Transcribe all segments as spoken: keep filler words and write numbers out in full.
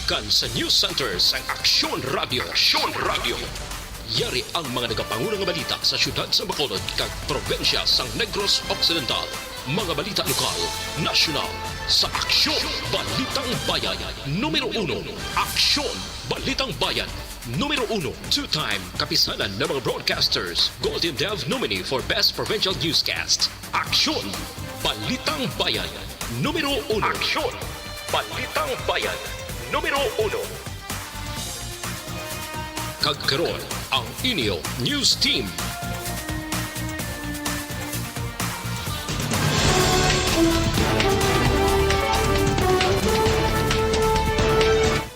Kan sa News Center sang Aksyon Radio. Aksyon Radio. Yari ang mga nagapanguna nga balita sa siyudad sa Bacolod kag probinsya sang Negros Occidental. Mga balita lokal, nasyonal, sa Aksyon Balitang Bayan. Numero uno, Aksyon Balitang Bayan. Numero uno, two-time kapisanan ng mga broadcasters, Golden Dove nominee for Best Provincial Newscast. Aksyon Balitang Bayan, numero uno. Aksyon Balitang Bayan, numero uno. Kag karon, ang inyo news team.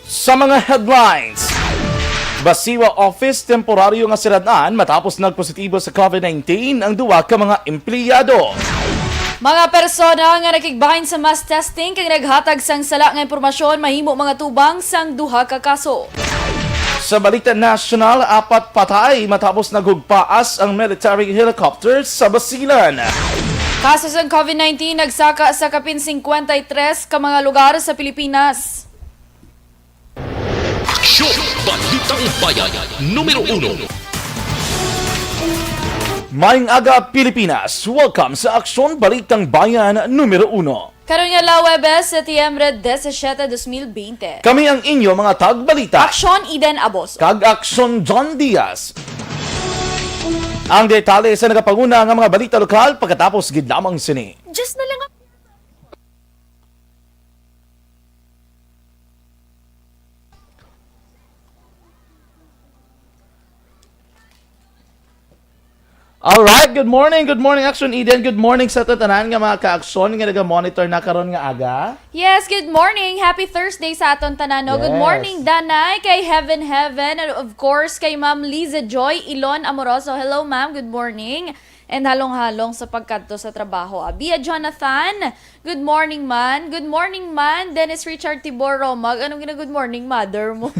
Sa mga headlines, Basiwa Office temporaryo nga sirad-an matapos nagpositibo sa covid nineteen ang duha ka mga empleyado. Mga persona nga nakigbahin sa mass testing kag naghatag sang sala nga impormasyon mahimo mga tubang sang duha ka kaso. Sa balita nasyonal, apat patay matapos naghugpaas ang military helicopter sa Basilan. Kaso sang covid nineteen nagsaka sa kapin cincuenta y tres ka mga lugar sa Pilipinas. Aksyon Balitang Bayan, numero uno. Maayong aga, Pilipinas. Welcome sa Aksyon Balitang Bayan, numero uno. Karon nga adlaw, Huwebes, Setyembre disisiete, dos mil bente. Kami ang inyo mga tagbalita. Aksyon Eden Aboso. Kag Aksyon John Diaz. Ang detalye sa nagapanguna nga mga balita lokal pagkatapos gid lamang sini. Just na lang. Alright, good morning, good morning, Action Eden. Good morning sa tanan nga mga ka-aksyon nga naga-monitor na karon nga aga. Yes, good morning. Happy Thursday sa aton tanan, no? Good Yes. morning, Danay, kay Heaven Heaven, and of course, kay Ma'am Liza Joy Ilon Amoroso. Hello, ma'am. Good morning. And halong-halong sa pagkadto sa trabaho, Abia Jonathan. Good morning, man. Good morning, man. Dennis Richard Tibor Romag. Anong gina-good morning, mother mo?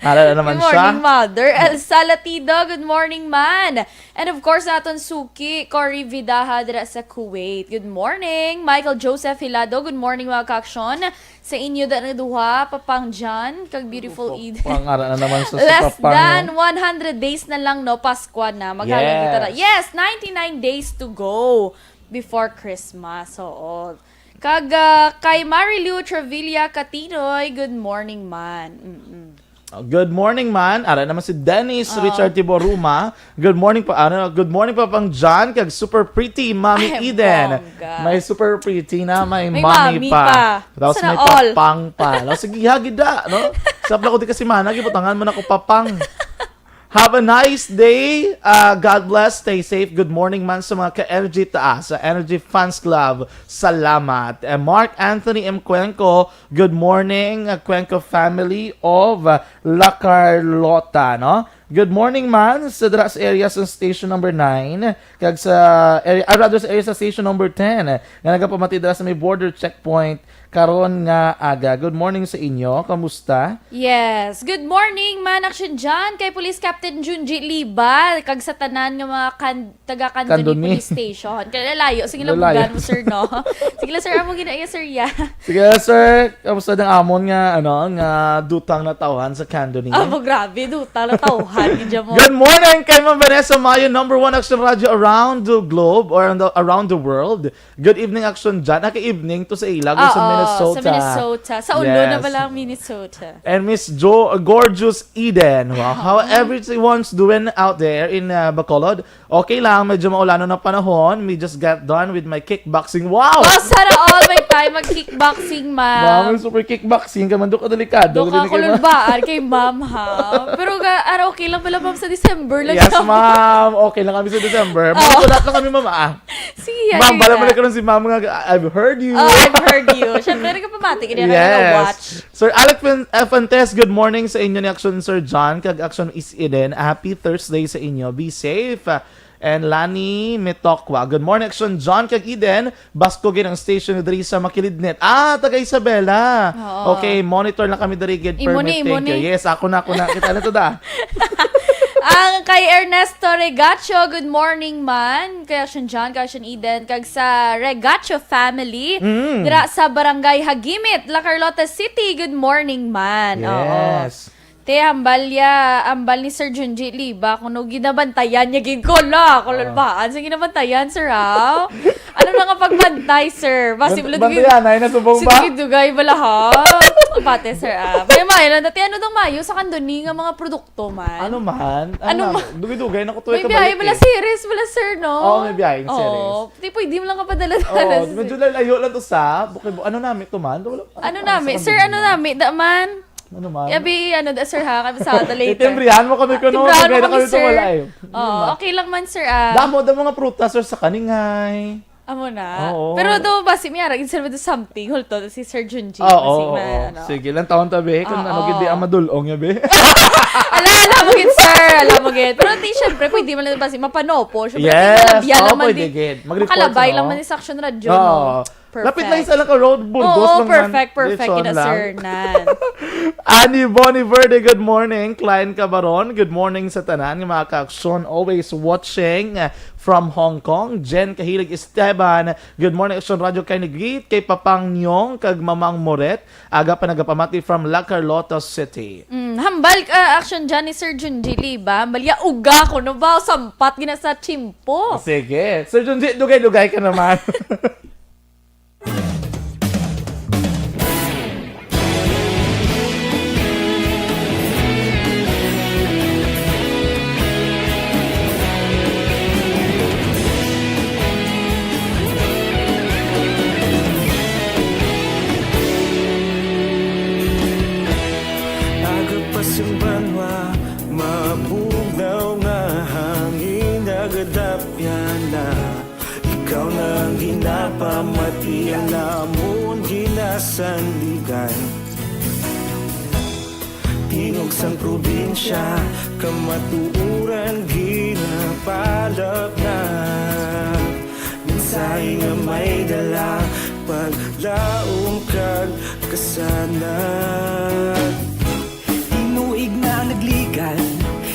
Ara na naman Good morning, siya. mother. Elsa Latido. Good morning, man. And of course, naton suki, Cory Vidaja, dira sa Kuwait. Good morning. Michael Joseph Hilado. Good morning, mga kaaksyon. Sa inyo da na duha, Papang John, kag beautiful Eden. Pangara na naman sa, sa Less Papang, than no? one hundred days na lang, no? Paskwa na. Maghalin kita na. Yes. Yes, ninety-nine days to go before Christmas. Oo. Kag, ah, kay Marilu Trevilla Catinoy, good morning, man. Mm-mm. Oh, good morning, man. Ara naman si Dennis Ah. Richard Tiboruma. Good morning pa, ano, good morning, Papang John, kag super pretty, Mami Ay, Eden. bongga. May super pretty na, may May mommy mami pa. pa. Tapos Sana may all. papang pa. Tapos sige, hagid da, no? Sapla ko di kasi mana, gibutangan mo na ko papang. Have a nice day. Uh, God bless. Stay safe. Good morning man sa mga ka-energy taas, sa Energy Fans Club. Salamat. Eh, Mark Anthony M. Cuenco, good morning, uh, Cuenco family of, uh, La Carlota, no? Good morning man sa dira sa area sa station number nine, kag sa area, ah, rather sa area sa station number ten, nga nagapamati dira sa may border checkpoint karon nga aga. Good morning sa inyo. Kamusta? Yes. Good morning, man, Action John, kay Police Captain Junji Liba, kag sa tanan nga mga kan-, taga Candoni Candoni. Police Station. Kaya lalayo. Sige lang, Lalayo. bugan mo, sir, no? Sige lang, sir, amo ginaiya, sir, ya. Sige, sir, kamusta ang amon nga, ano, nga dutang na tawhan sa Candoni? Ah, bo, grabe, dutang na tawhan, gid mo. Good morning kay Ma'am Vanessa Mayo, number one Action Radio around the globe or on the, around the world. Good evening, Action John. Ah, kay evening to sa ila, sa Oo, Minnesota. sa Minnesota. Sa ulo na Yes. pala ang Minnesota. And Miss Jo, Gorgeous Eden. Wow, how everyone's doing out there in, uh, Bacolod? Okay lang, medyo maulanon ang panahon. We just got done with my kickboxing. Wow! Oh, sana all may time mag-kickboxing, ma'am. Ma'am, super kickboxing. Kamando ka delikado. Do ka Hindi kayo ma- kululbaan kay ma'am, ha? Pero ga, ara, okay lang pala, ma'am, sa December lang Yes, siya. ma'am. Okay lang kami sa December. Oh. Magkulat lang kami, ma'am, ah. Sige, Ma'am, sige bala mo na. na karon si ma'am nga, "I've heard you." Oh, I've heard you. Siyempre, nagpapamati ka na Yes. nag-watch. Sir Alec Fin-, F. Antes, good morning sa inyo ni Action Sir John, kag Action Is Eden. Happy Thursday sa inyo. Be safe. And Lani Mitokwa, good morning, Action John, kag Eden. Basko gid ang station diri sa Makilidnet. Ah, taga Isabela. Oo. Okay, monitor lang kami diri gid. Imo ni, Permit, imo thank you. ni. Yes, ako na, ako na. Kita na to da. Ang kay Ernesto Regacho, good morning man. Kay Action John, kay Action Eden, kag sa Regacho family, Mm. dira sa Barangay Hagimit, La Carlota City, good morning man. Oo. Yes. Te, hambal ya, hambal ni Sir Junji Liba, kung no ginabantayan niya gid ko la, kung Oo. lalbaan sa ginabantayan, sir, ha? Ano na nga pagbantay, sir? Basi Ban-, bulo bantayan, ay, nasubong ba? Sige, dugay bala, ha? Pati, sir, ah. May mayo lang, dati ano daw mayo sa kandoni nga mga produkto man? Ano man? Ano Ano man? man? Dugay-dugay na ko to May ay biyahe kabalik, bala eh. series, bala, sir, no? Oo, may biyaheng Oo. series. Di pwede mo lang kapadala-dala, Oo, sir. medyo layo lang to sa, bukay bu-, ano namin to man? Wala, Ano ano, namin, sa sir, ano kandoni man? namin, da man? Ano man? Yabi, ano, da, sir, ha? Kami sa later. Itimbrihan mo kami kuno, Timbrihan mo okay na kami, kami sir. tumulay. Oo, Yun lang. okay lang man, sir, ah. Damo, damo nga prutas, sir, sa kaningay. Amo na. Oo. Pero do, basi may arag, instead of something, hulto, si Sir Junji, Oo, basi ma-, oo. ano. Sige lang, taon tabi, kung ano Oo. gid di ang madulong, yabi. Ala, alam mo gid, sir. Alam mo gid. Pero ti, syempre, pwede man lang, basi mapanopo. Syempre, Yes. pwede malabyan Oo, lang man pwede di. gid. Mag-report Makalabay sa, lang no? man di sa Action Radio, Oo. no? Lapit lang Perfect. sa Laka Road, Burgos Oo, lang man. perfect, perfect, Direction ina, lang. sir, nan. Ani Bonnie Verde, good morning. Klein Cabaron, good morning sa tanan nga mga ka-aksyon. Always watching, uh, from Hong Kong. Jen Kahilig Esteban, good morning, Action Radio. Kay nag-greet kay Papang Nyong kag Mamang Moret. Aga pa nagapamati from La Carlota City. Mm, hambal, uh, Action dyan ni Sir Junji Liba. Hambal ya, uga ko, no ba? Sampat gina sa chimpo. Sige. Sir Junji, dugay-dugay ka naman. Aga pa sing banwa, mabugnaw nga hangin, nagadapyan na. Ikaw na ang ginapamati, ang amon ginasandigan. Tingog sang probinsya, kamatuoran ginapalapnap. Mensahe nga may dala, paglaom kag kasanag. Tinuig na nagligan,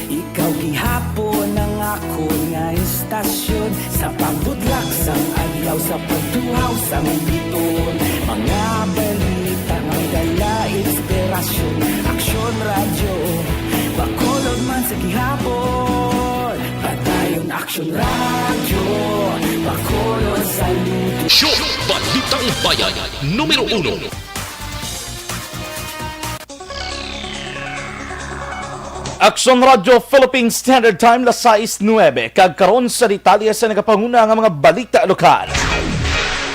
ikaw gihapon ang akon nga istasyon. Sa pagbudlak sang adlaw, sa pagtuhaw sang biton, mga balita nga dala inspirasyon. Aksyon Radyo, Bacolod man sa gihapon. Padayon Aksyon Radyo, Bacolod sa luto. Show, Balitang Bayan, numero uno. Aksyon Radyo Philippine Standard Time, las sais nuebe, kag karon sa detalye sa nagapanguna nga mga balita lokal.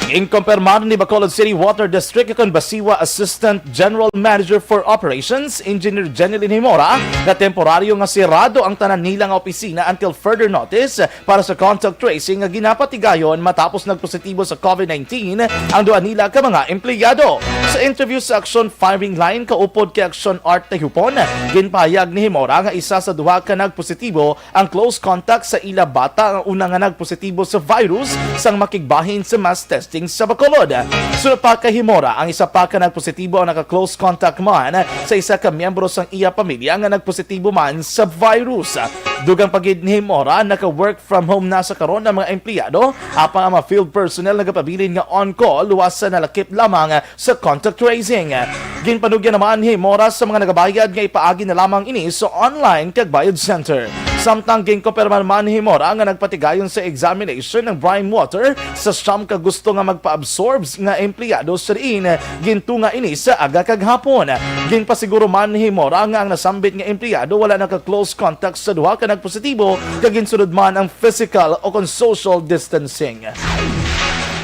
Ginkumpirmar ni Bacolod City Water District kon BACIWA Assistant General Manager for Operations, Engineer Jenilyn Himora, nga temporaryo nga sirado ang tanan nila nga opisina until further notice para sa contact tracing nga ginapatigayon matapos nagpositibo sa COVID nineteen ang duha nila ka mga empleyado. Sa interview sa Aksyon Firing Line kaupod kay Aksyon Art Tayupon, ginpahayag ni Himora nga isa sa duha ka nagpositibo ang close contact sa ila bata nga una nga nagpositibo sa virus sang makigbahin sa mass testing sa Bacolod. Sunod pa kay Himora, ang isa pa ka nagpositibo ang naka-close contact man sa isa ka miyembro sang iya pamilya nga nagpositibo man sa virus. Dugang pa gid ni Himora, naka-work from home na sa karon ang mga empleyado, apang ang mga field personnel nagapabilin nga on call, luwasa nalakip lamang sa contact tracing. Ginpanugyan naman ni Himora sa mga nagabayad nga ipaagi na lamang ini sa online kag bayad center. Samtang ginkumpirma man ni Himora nga nagpatigayon sa examination ang Brine Water sa siyam ka gusto nga magpa-absorb nga empleyado sa diin gintunga ini sa aga kag hapon. Ginpasiguro man ni Himora nga ang nasambit nga empleyado wala naka-close contact sa duha ka nagpositibo kag ginsunod man ang physical o kon social distancing.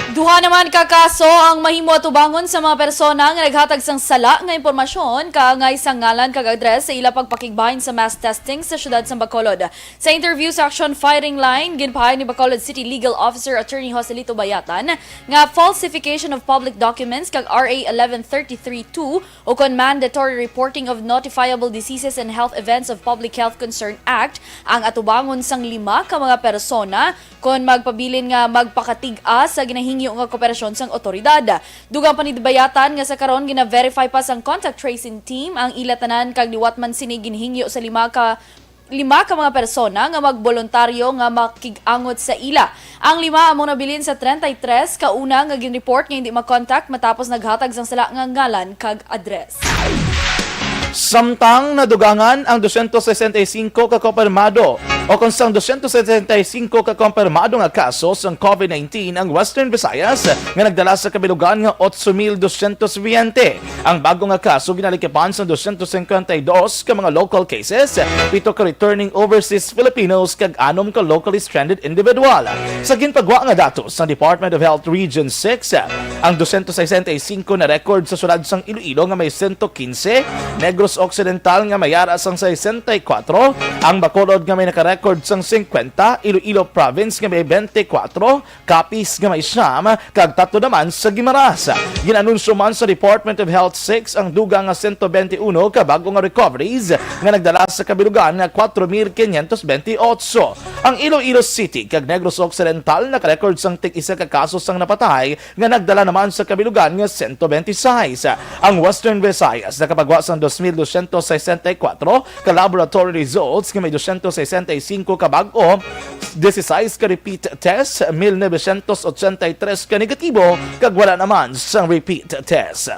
Duha naman ka kaso ang mahimo atubangon sa mga persona nga naghatag sang sala nga impormasyon kaangay sa ngalan kag address sa ila pagpakigbahin sa mass testing sa siyudad sang Bacolod. Sa interview sa Action Firing Line, ginpahayag ni Bacolod City Legal Officer Attorney Joselito Bayatan nga falsification of public documents kag R A eleven thirty-three two ukon Mandatory Reporting of Notifiable Diseases and Health Events of Public Health Concern Act ang atubangon sang lima ka mga persona kon magpabilin nga magpakatig-a sa ginahingyo nga kooperasyon sang awtoridad. Dugang pa ni Bayatan nga sa karon gina-verify pa sang contact tracing team ang ila tanan kag liwat man sini ginhingyo sa lima ka lima ka mga persona nga magboluntaryo nga makig-angot sa ila. Ang lima amo nabilin sa treinta y tres ka una nga ginreport nga hindi makontak matapos naghatag sang sala nga ngalan kag address. Samtang nadugangan ang dosyentos sesenta y singko ka kumpirmado o kon sang dosyentos sesenta y singko ka kumpirmado nga kaso sang COVID nineteen ang Western Visayas, nga nagdala sa kabilugan nga otso mil dosyentos biyente. Ang bago nga kaso ginalikipan sa dosyentos singkwenta y dos ka mga local cases, pito ka returning overseas Filipinos, kag anom ka locally stranded individual. Sa ginpagwa nga datos sang Department of Health Region six, ang dosyentos sesenta y singko na record sa syudad sang Iloilo nga may sento kinse, Negros Occidental nga may ara sang sesenta y kuwatro, ang Bacolod nga may naka-record sang singkwenta, Iloilo Province nga may bente kuwatro, Capiz nga may siyam, kag tatlo naman sa Guimaras. Gin-anunsyo man sa Department of Health six ang dugang nga sento bente uno ka bag-o nga recoveries nga nagdala sa kabilugan nga kuwatro mil kinyentos bente otso. Ang Iloilo City kag Negros Occidental naka-record sang tig-isa ka kaso sang napatay nga nagdala naman sa kabilugan nga sento bente sais. Ang Western Visayas nakapagwa sang dos mil dosyentos sesenta y kuwatro ka laboratory results nga may dosyentos sesenta y singko ka bag-o, disisais ka repeat test, mil novecientos ochenta y tres ka negatibo, kag wala naman sang repeat test.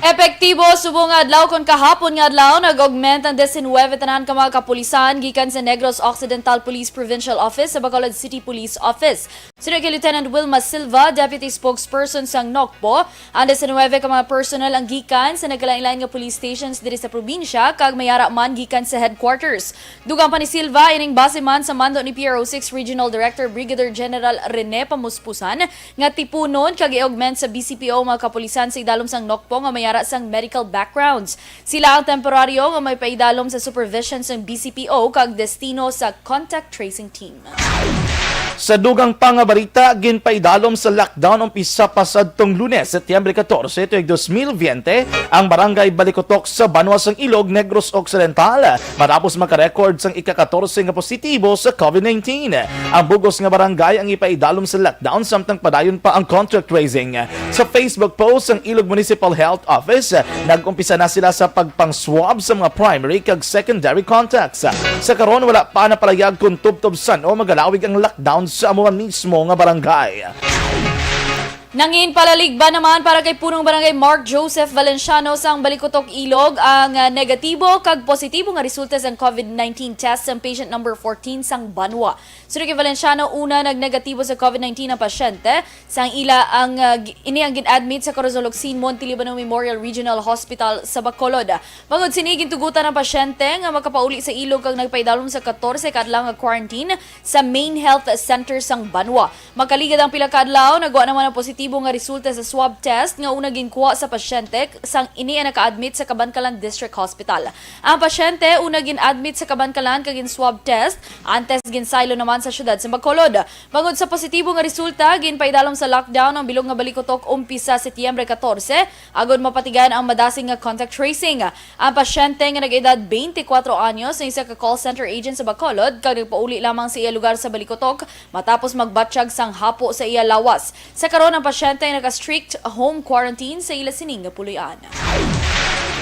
Epektibo subong nga adlaw kon kahapon nga adlaw, nag-augment ang diecinuebe tanan ka mga kapulisan gikan sa Negros Occidental Police Provincial Office sa Bacolod City Police Office. Suno kay Lieutenant Wilma Silva, Deputy Spokesperson sang NOCPO, ang diecinuebe ka mga personnel ang gikan sa nagkalain-lain nga police stations diri sa probinsya kag may ara man gikan sa headquarters. Dugang pa ni Silva, ining base man sa mando ni P R O six Regional Director Brigadier General Rene Pamuspusan nga tipunon kag i-augment sa B C P O ang mga kapulisan sa idalom sang NOCPO nga may ara sang medical backgrounds. Sila ang temporaryo nga may paidalom sa supervision sang B C P O kag destino sa contact tracing team. Sa dugang pa nga balita, ginpaidalom sa lockdown umpisa pa sadtong Lunes, Setyembre katorse, tuig dos mil biyente, ang Barangay Balikutok sa banwa sang Ilog, Negros Occidental, matapos makarecord sang ika-katorse nga positibo sa COVID nineteen. Ang bugos nga barangay ang ipaidalom sa lockdown samtang padayon pa ang contact tracing. Sa Facebook post sang Ilog Municipal Health Office, nag-umpisa na sila sa pagpang-swab sa mga primary kag secondary contacts. Sa karon, wala pa napalayag kon tubtob san-o magalawig ang lockdown sa amo mismo nga barangay. Nangin palaligban naman para kay Punong Barangay Mark Joseph Valenciano sang Balikutok, Ilog ang, ah, negatibo kag positibo nga resulta sang COVID nineteen test sang patient number fourteen sang banwa. Suno kay Valenciano, una nagnegatibo sa COVID nineteen ang pasyente, sang ila ang, ah, gi-, ini ang gin-admit sa Corazon Locsin Monte Libano Memorial Regional Hospital sa Bacolod. Bangod sini, gintugutan ang pasyente nga makapauli sa Ilog kag nagpaidalom sa katorse ka adlaw nga quarantine sa main health center sang banwa. Makaligad ang pila ka adlaw, nagwa naman ang positibo nga resulta sa swab test nga una ginkuha sa pasyente sang ini ang naka-admit sa Kabankalan District Hospital. Ang pasyente una gin-admit sa Kabankalan kag gin-swab test, antes ginsaylo naman sa siyudad sa Bacolod. Bangod sa positibo nga resulta, ginpaidalom sa lockdown ang bilog nga Balikutok umpisa Setyembre katorse, agod mapatigayon ang madasig nga contact tracing. Ang pasyente nga nag-edad twenty-four anyos, ang isa ka call center agent sa Bacolod, kag nagpauli lamang sa iya lugar sa Balikutok matapos magbatyag sang hapo sa iya lawas. Sa karon, ang pasyente ay naka-strict home quarantine sa ila sining nga puloy-an.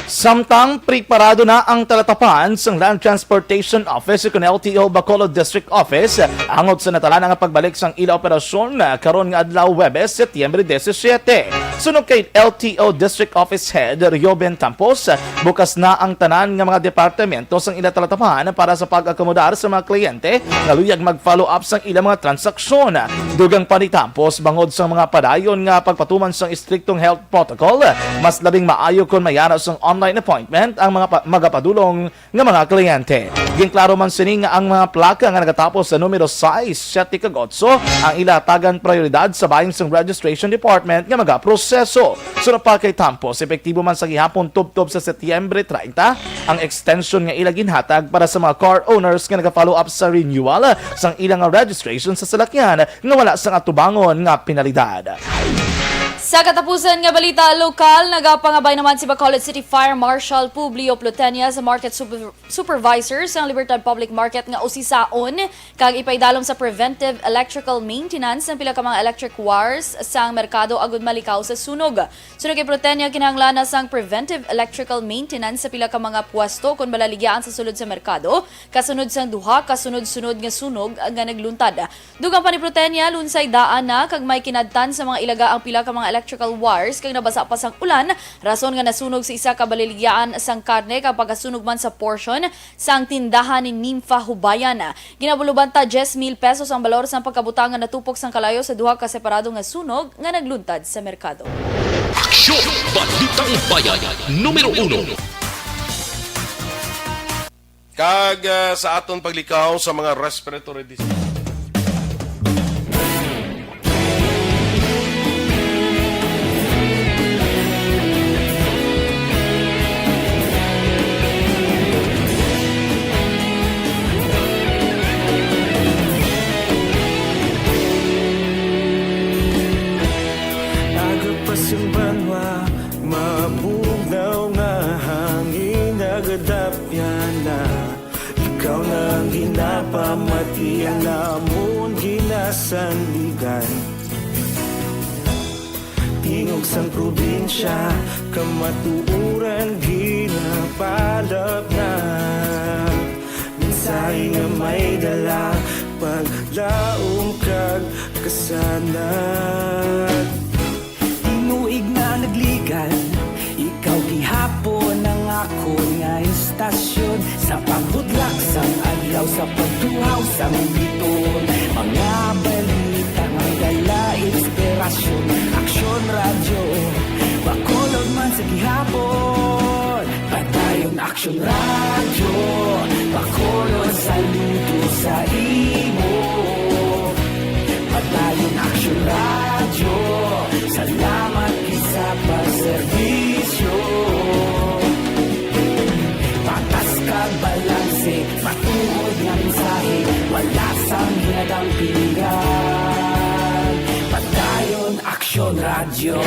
Samtang preparado na ang talatapan sang Land Transportation Office ukon L T O Bacolod District Office angot sa natalana nga pagbalik sang ila operasyon, ah, karon nga adlaw, Huwebes, Setyembre disisiete. Suno kay L T O District Office Head Rioben Tampos, bukas na ang tanan nga mga departamento sang ila talatapan para sa pag-akomodar sa mga kliyente nga luyag mag-follow up sang ilang mga transaksyon. Dugang pa ni Tampos, bangod sa mga padayon nga pagpatuman sang istriktong health protocol, mas labing maayo kon may ara sang online appointment ang mga pa-, magapadulong nga mga kliyente. Ginklaro man sini nga ang mga plaka nga nagatapos sa numero sais, siyete, kag otso ang ila hatagan prioridad sa bahin sang Registration Department nga magaproseso. Suno pa kay Tampos, epektibo man sa gihapon tubtob sa Setyembre treinta ang extension nga ila ginhatag para sa mga car owners nga naga-follow up sa renewal sang ilang registration sa salakyan nga wala sang atubangon nga penalidad. Sa katapusan nga balita lokal, nagapangabay naman si Bacolod City Fire Marshal Publio Plutenia sa market super- supervisor sang Libertad Public Market nga usisaon kag ipaidalom sa preventive electrical maintenance ang pila ka mga electric wires sang merkado agud malikaw sa sunog. Suno kay Plutenia, kinahanglan na sang preventive electrical maintenance sa pila ka mga pwesto kon malaligyaan sa sulod sa merkado, kasunod sang duha ka sunod-sunod nga sunog nga nagluntad. Dugang pa ni Plutenia, lunsay daan na kag may kinadtan sa mga ilaga ang pila ka mga electrical wires kag nabasa pa sang ulan, rason nga nasunog sa isa ka baliligyaan sang karne kag pagkasunog man sa portion sang tindahan ni Nympha Hubayan. Ginabuloban ta diyes mil pesos ang balor sang pagkabutang nga natupok sang kalayo sa duha ka separado nga sunog nga nagluntad sa merkado. Aksyon! Balitang Bayan, numero uno. Kag ah, sa aton paglikaw sa mga respiratory disease. Aga pa sing banwa, mabugnaw nga hangin nagadapyan na. Ikaw na ang ginapamati, ang amon ginasandigan. Tingog sang probinsya, kamatuoran ginapalap na. Mensahe nga may dala, paglaom kag kasanag. Tinuig na nagligan, ikaw gihapon ang akon nga istasyon. Sa pagbutlak sang adlaw, sa pagtuhaw sang biton, mga balita nga may dala inspirasyon. Aksyon Radyo, Bacolod man sa gihapon. Padayon Aksyon Radyo, Bacolod, saludo sa imo. Padayon Aksyon Radyo, salamat gid sa pagserbisyo. Patas kag balanse, matuod nga mensahe, wala sang hinadampingan. Padayon Aksyon Radyo.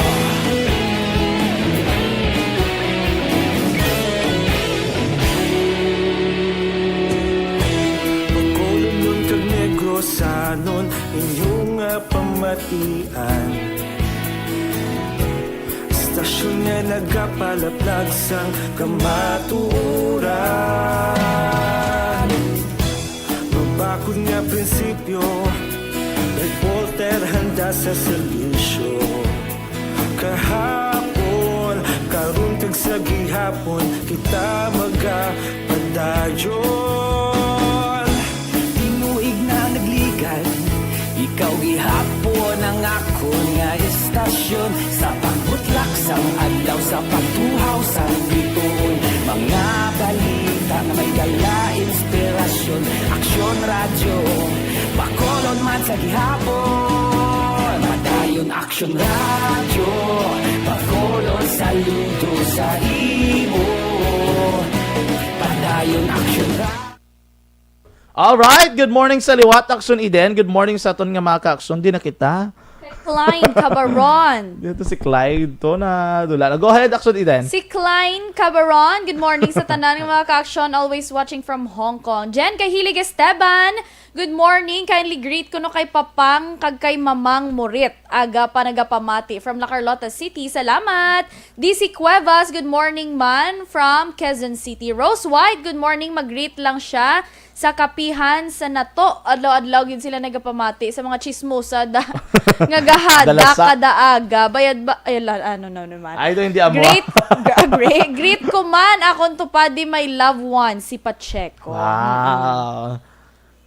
Bacolodnon kag Negrosanon, inyo nga pamatian. Istasyon nga nagapalaplag sang kamatuoran. Mabakod nga prinsipyo, reporter handa sa serbisyo. Kahapon, karon kag sa gihapon, kita magapadayon. Tinuig na nagligan, ikaw gihapon ang akon nga istasyon. Sa pagbutlak sang adlaw, sa pagtuhaw sang bituon, mga balita nga may dala inspirasyon. Aksyon Radyo, Bacolod man sa gihapon. Padayon Aksyon Radyo, Bacolod, saludo sa imo. Padayon Aksyon Radyo. Alright, good morning sa liwat, Aksyon Eden. Good morning sa aton nga mga ka-aksyon. Di na kita. Kay Klein Cabaron. Dito si Clyde to na dula na. Go ahead, Aksyon Eden. Si Klein Cabaron, good morning sa tanan nga mga ka-aksyon, always watching from Hong Kong. Jen Kahilig Esteban, good morning. Kindly greet ko no kay Papang kag kay Mamang Morit. Aga pa nagapamati from La Carlota City. Salamat. D C Cuevas, good morning man from Quezon City. Rose White, good morning. Mag-greet lang siya sa kapihan sa Nato. Adlaw-adlaw gid sila nagapamati sa mga chismosa da, nga gahada Dalasa. Kada aga. Bayad ba? Ay, la, ano na naman. Ay, ito hindi amo. Greet, gra- greet, greet ko man akong tupad di my loved one, si Pacheco. Wow.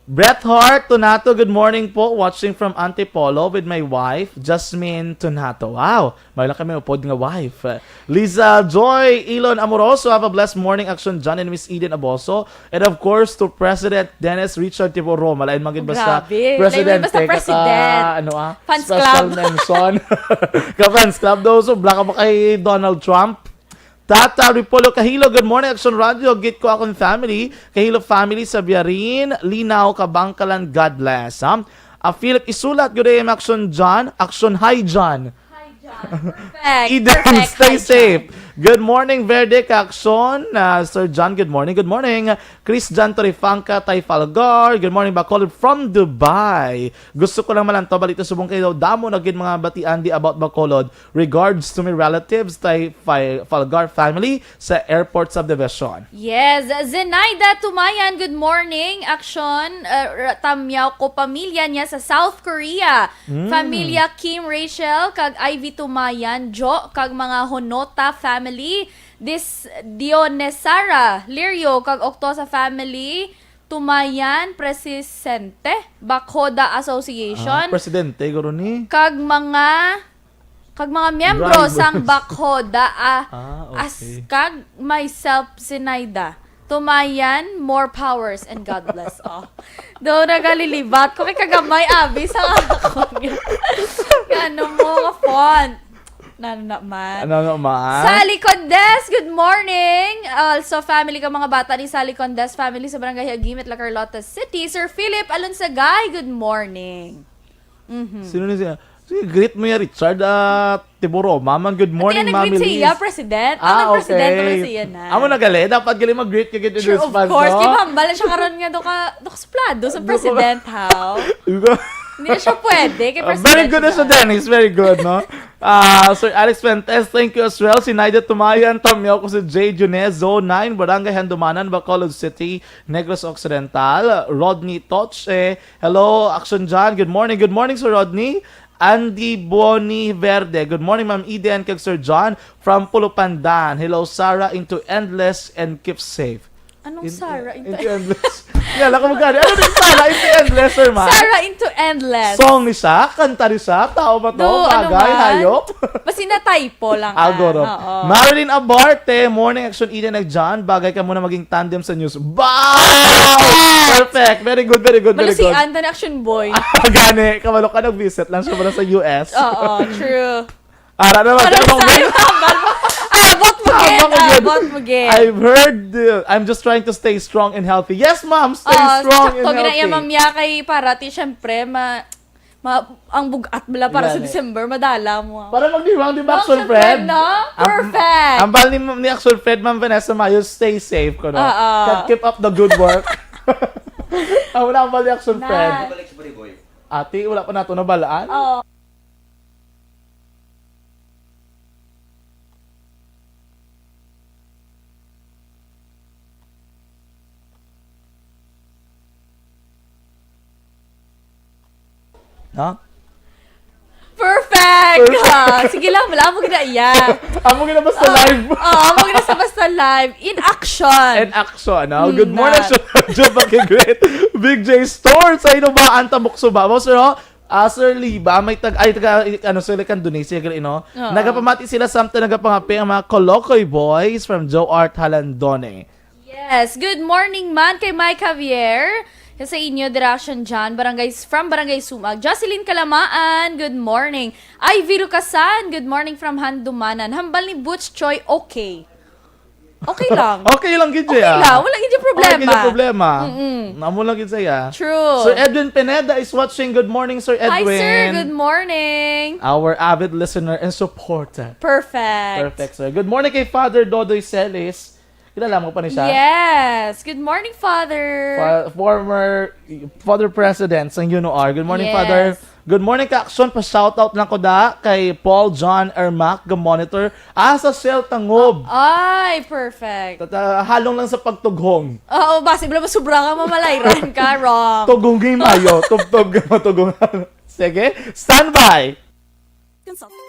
Bret Hart Tunato, good morning po. Watching from Antipolo with my wife, Jasmine Tunato. Wow, may lang kami upod nga wife. Liza Joy Ilon Amoroso, have a blessed morning, Action John and Miss Eden Aboso. And of course, to President Dennis Richard Tiboro. Malain man gid basta Grabe. President. Lain basta Teka ka, President. Ano ah? Fans Special club. mention. Ka fans club daw. So, blanca mo kay Donald Trump. Tata Ripolo Kahilo, good morning, Action Radio. Greet ko akong family. Kahilo family sa Biarin, Linaw, Kabangkalan, God bless. Ha? A Philip Isulat, good day, Action John. Action, hi, John. Perfect. Eden, perfect. Stay safe. Good morning, Verde Kakson. Uh, Sir John, good morning. Good morning. Chris John Torifangca, Tay Falgar. Good morning, Bacolod from Dubai. Gusto ko lang malantaw balita subong kayo. Damo na gid mga batian di about Bacolod. Regards to my relatives, Tay Fa-, Falgar family sa Airport Subdivision. Yes, Zenaida Tumayan, good morning. Action, uh, r- tamyaw ko pamilya niya sa South Korea. Mm. Familia Kim Rachel, kag Ivy Tumayan, Jo, kag mga Honota family. Dis Dionesara Lirio, kag Octosa family. Tumayan, Presidente, Bakhoda Association. Ah, presidente, guro ni. Kag mga, kag mga miyembro sang Bakhoda, ah, ah, okay. As kag myself, Zenaida. Tumayan, more powers and God bless. Oh. Do nagalilibat ko kay kagamay abi sa ako niya. Ano mo nga font? Nano naman. Ano naman? Sally Condes, good morning. Also, family ka mga bata ni Sally Condes family sa Barangay Hagimit, La Carlota City. Sir Philip Alonsagay, good morning. Mhm. Sino ni siya? Sige, greet mo ya, Richard. Ah, Tiburo, Mamang, good morning, Mami Liz. President. Ah, okay. President, ano siya na? Amo na gali, dapat gali mag-greet ka gid in response, no? Sure, of course. Kay hambal na siya karon nga do ka, do ka suplado sa president, how? Hindi na siya pwede kay president. Ah, very good na siya, Dennis. Very good, no? Ah, Sir Alex Fuentes, thank you as well. Si Naida Tumayan, tamyaw ko si J Junez, Zone nine, Barangay Handumanan, Bacolod City, Negros Occidental. Rodney Toche, hello, Action John. Good morning. Good morning, Sir Rodney. Andy Boni Verde. Good morning, Ma'am Eden, kag Sir John from Pulupandan. Hello, Sarah into endless and keep safe. Anong Sarah into endless? Yan, ako magkano. Ano din Sarah into endless, sir, ma? Sarah into endless. Song ni siya? Kanta ni siya? Tao ba to? Bagay? Hayop? Basi na typo lang. Ah, guro. Marilyn Abarte, morning, Action Eden, nag John. Bagay ka muna maging tandem sa news. Wow! Perfect! Very good, very good, very good. Malusian ta ni Action Boy. Gani, kabalo ka, nag-visit lang siya muna sa U S. Oo, true. Ara naman, abot mo gid, abot mo gid. I've heard, uh, I'm just trying to stay strong and healthy. Yes, ma'am, stay strong and healthy. Sakto, ginaya, ma'am, ya, kay para ti, syempre, ma-, ma-, ang bugat bala para sa December, madala mo. Para magdiwang, di ba, Action Fred? Perfect. Ang bal ni, ni Action Fred, Ma'am Vanessa Mayo, stay safe ko, no? Oo. Keep up the good work. Ang wala ang bal ni Action Fred. Ate, wala pa nato nabalaan? Oo. No? Perfect! Perfect. Ah, sige lang, wala mo gina iya. Amo gina basta live. Oh, amo gina sa basta live. In action. In action, no? Good morning, Sir Joe Bakigrit. Big J Store, sa Inubaan, Tamok Subabaw, sir, oh. Ah, Sir Liba, may tag-, ay, taga, ano, sila kan Dune, sila kan, you know, nagapamati sila, samtang nagapangape ang mga Kolokoy Boys from Joe Art Halandone. Yes, good morning man kay Mike Javier. Sa inyo, Direction John, Barangay, from Barangay Sumag. Jocelyn Kalamaan, good morning. Ivy Lucasan, good morning from Handumanan. Hambal ni Butch Choi, okay. Okay lang. Okay lang gid siya. Okay lang. Wala gid yung problema. Wala gid yung problema. Mm-mm. Amo lang gid siya. True. Sir Edwin Pineda is watching. Good morning, Sir Edwin. Hi, sir. Good morning. Our avid listener and supporter. Perfect. Perfect, sir. Good morning kay Father Dodoy Celis. Kilala mo pa ni siya? Yes. Good morning, Father. Fa-, former Father President sang U N O R. Good morning, Father. Yes. Good morning, Kakson. Pa-shoutout lang ko da kay Paul John Ermac, ga-monitor. Ah, sa Shell Tangob. Ay, perfect. Tata-, halong lang sa pagtughong. Oo, basi bala masubra nga mamalayran ka, wrong. Tugungi mayo, tubtob ka matugungan. Sige, standby. Consult.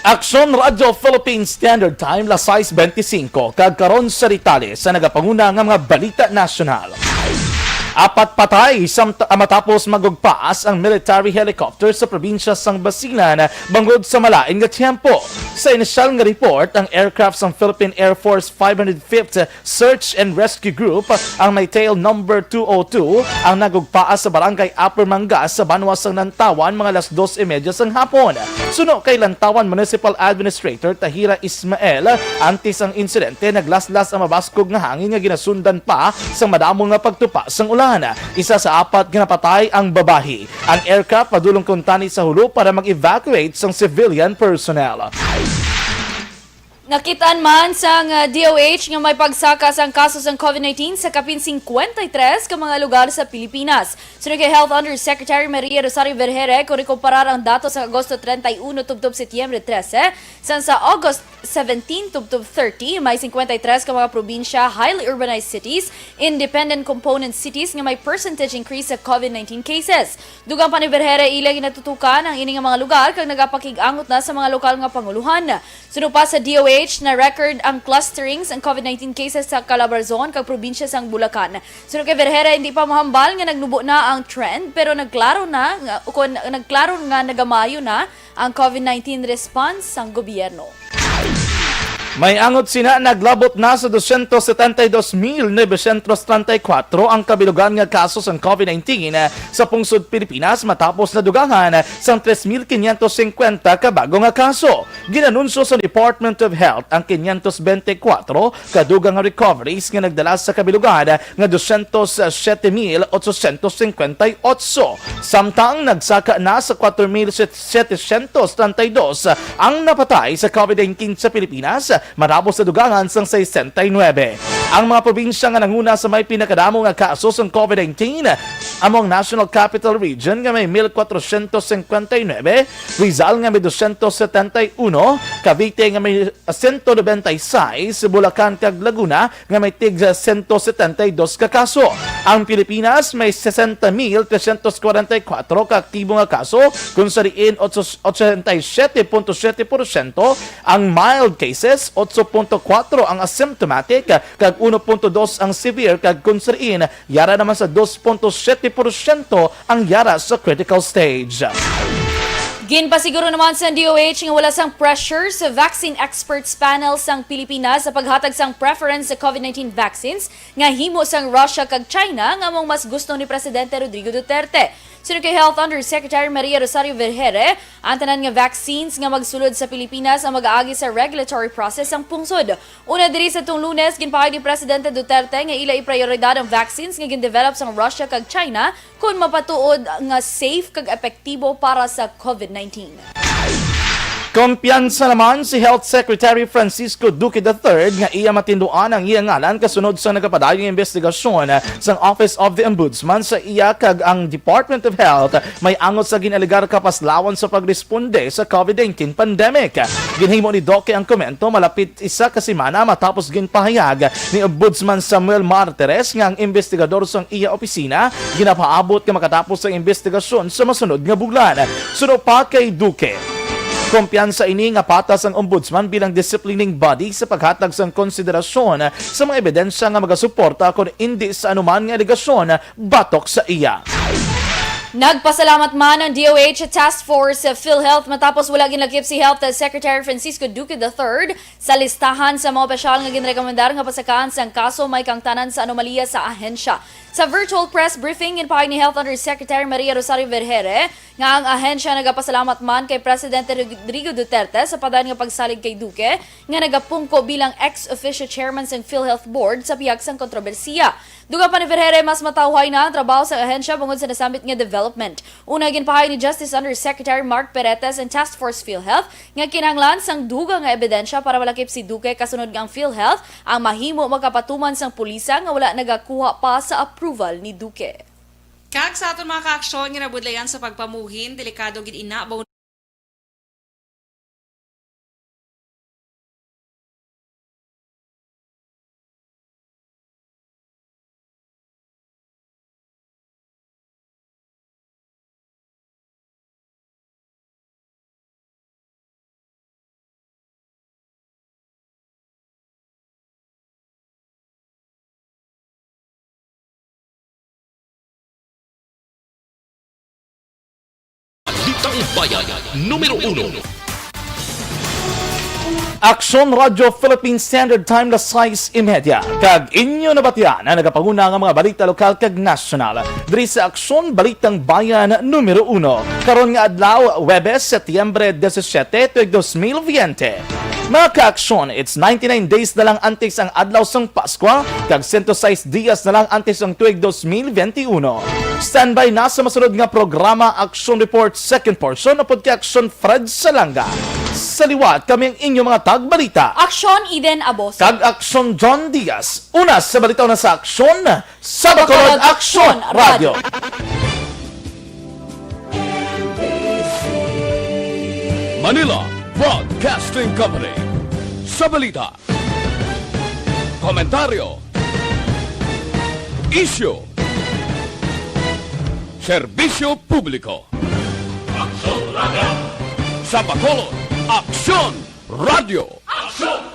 Aksyon Radyo Philippine Standard Time, las sais benti singko, kag karon sa detalye sa nagapanguna nga mga balita nasyonal. Apat patay samt-, ah, matapos magugpaas ang military helicopter sa probinsya sang Basilan bangod sa malain nga tiyempo. Sa inisyal nga report, ang aircraft sang Philippine Air Force five hundred fifth Search and Rescue Group, ang may tail number two oh two, ang nagugpaas sa barangay Upper Mangas sa banwa sang Nantawan mga alas dos y media sang hapon. Suno kay Lantawan Municipal Administrator Tahira Ismael, antes ang insidente, naglaslas ang mabaskog nga hangin nga ginasundan pa sang madamo nga pagtupa sang ulan. Isa sa apat nga napatay ang babayi. Ang aircraft padulong kuntani sa hulo para mag-evacuate sang civilian personnel. Nakit-an man sang, ah, D O H nga may pagsaka sang kaso sang COVID nineteen sa kapin cincuenta y tres ka mga lugar sa Pilipinas. Suno kay Health Undersecretary Maria Rosario Vergere, kung ikumparar ang datos sa Agosto treinta y uno tubtob Setyembre trese, sang sa August seventeen tubtob thirty, may cincuenta y tres ka mga probinsya, highly urbanized cities, independent component cities nga may percentage increase sa COVID nineteen cases. Dugang pa ni Vergere, ila ginatutukan ang ini nga mga lugar kag nagapakig-angot na sa mga lokal nga panguluhan. Suno pa sa D O H, na-record ang clusterings ang COVID nineteen cases sa Calabarzon kag probinsya sang Bulacan. Suno kay Vergere, hindi pa mahambal nga nagnubo na ang trend, pero nagklaro na nga, ukon, nagklaro nga nagamayo na ang COVID nineteen response sang gobyerno. May angot sina, naglabot na sa dosyentos setenta y dos mil novecientos treinta y cuatro ang kabilugan nga kaso sang COVID nineteen sa pungsod Pilipinas, matapos nadugangan sang tres mil quinientos cincuenta ka bago nga kaso. Ginanunsyo sa Department of Health ang quinientos bente y cuatro ka dugang nga recoveries nga nagdala sa kabilugan nga dosyentos siyete mil ochocientos cincuenta y ocho. Samtang nagsaka na sa kwatro mil setecientos treinta y dos ang napatay sa COVID nineteen sa Pilipinas, matapos sa dugangan sang sesenta y nuebe. Ang mga probinsya nga nanguna sa may pinakadamo nga kaso sang COVID nineteen amo ang National Capital Region nga may mil kwatro syentos cincuenta y nuebe, Rizal nga may dosyentos setenta y uno, Cavite nga may sento nobenta y seis, Bulacan kag Laguna nga may tig sento setenta y dos ka kaso. Ang Pilipinas may sesenta mil tresyentos kwarenta y kuwatro ka aktibo nga kaso, kung sa diin otso, ochenta y siete punto siete porsyento ang mild cases, otso punto kuwatro ang asymptomatic, kag uno punto dos ang severe, kag kung sa diin yara naman sa dos punto siete porsyento ang yara sa critical stage. Ginpasiguro naman sa D O H nga wala sang pressure sa Vaccine Experts Panel sang Pilipinas sa paghatag sang preference sa COVID nineteen vaccines nga himo sang Russia kag China nga among mas gusto ni Presidente Rodrigo Duterte. Suno kay Health Undersecretary Maria Rosario Vergere, ang tanan nga vaccines nga magsulod sa Pilipinas ang mag-aagi sa regulatory process sang pungsod. Una diri sa tong Lunes, ginpahayag ni Presidente Duterte nga ila iprioridad ang vaccines nga gindevelop sang Russia kag China kon mapatuod nga safe kag epektibo para sa COVID nineteen. Kumpiyansa naman si Health Secretary Francisco Duque the third nga iya matinduan ang iya ngalan kasunod sa nagapadayon nga investigasyon sang Office of the Ombudsman sa iya kag ang Department of Health may angot sa gin-alegar kapaslawan sa pagresponde sa COVID nineteen pandemic. Ginhimo ni Duque ang komento malapit isa ka semana matapos ginpahayag ni Ombudsman Samuel Martires nga ang investigador sang iya opisina ginapaabot nga makatapos ang investigasyon sa masunod nga bulan. Suno pa kay Duque, kumpiyansa ini nga patas ang Ombudsman bilang disciplining body sa paghatag sang konsiderasyon sa mga ebidensya nga magasuporta kon indi sa anuman nga alegasyon batok sa iya. Nagpasalamat man ang D O H Task Force PhilHealth matapos wala ginlakip si Health Secretary Francisco Duque the third sa listahan sa mga opisyal nga ginrekomendar nga pasakaan sang kaso may kaangtanan sa anomalya sa ahensya. Sa virtual press briefing, ginpahayag ni Health Undersecretary Maria Rosario Vergere nga ang ahensya nagapasalamat man kay Presidente Rodrigo Duterte sa padayon nga pagsalig kay Duque nga nagapungko bilang ex officio chairman sang PhilHealth Board sa pihak sang kontrobersiya. Dugang pa ni Vergere, mas matawhay na ang trabaho sa ahensya bangod sa nasambit nga development. Una, ginpahayag ni Justice Undersecretary Mark Perete ang Task Force PhilHealth nga kinahanglan sang dugang nga ebidensya para malakip si Duque, kasunod nga ang PhilHealth ang mahimo makapatuman sang pulisa nga wala nagakuha pa sa approval ni Duque. Kag sa aton mga kaaksyon nga nabudlayan sa pagpamuhin, delikado gid ina ba Tambayan numero uno. Aksyon Radyo Philippine Standard Time, las sais y media. Kag inyo nabatian ang nagapanguna nga mga balita lokal kag nasyonal diri sa Aksyon Balitang Bayan numero uno. Karon nga adlaw, Huwebes, Setyembre disisiete, tuig dos mil biyente. Mga ka-aksyon, it's ninety-nine days na lang antes ang adlaw sang Paskwa, kag sento sais dias na lang antes ang tuig dos mil biyente uno. Standby na sa masunod nga programa, Aksyon Report, second portion, upod kay Aksyon Fred Salanga. Sa liwat, kami ang inyong mga tagbalita. Aksyon Eden Aboso. Kag Aksyon John Diaz. Una sa balita, una sa aksyon, sa Bacolod Aksyon Radyo. Manila Broadcasting Company. Sa balita, komentaryo, isyu, serbisyo publiko. Aksyon Radyo. Sa Bacolod, Aksyon Radyo. Aksyon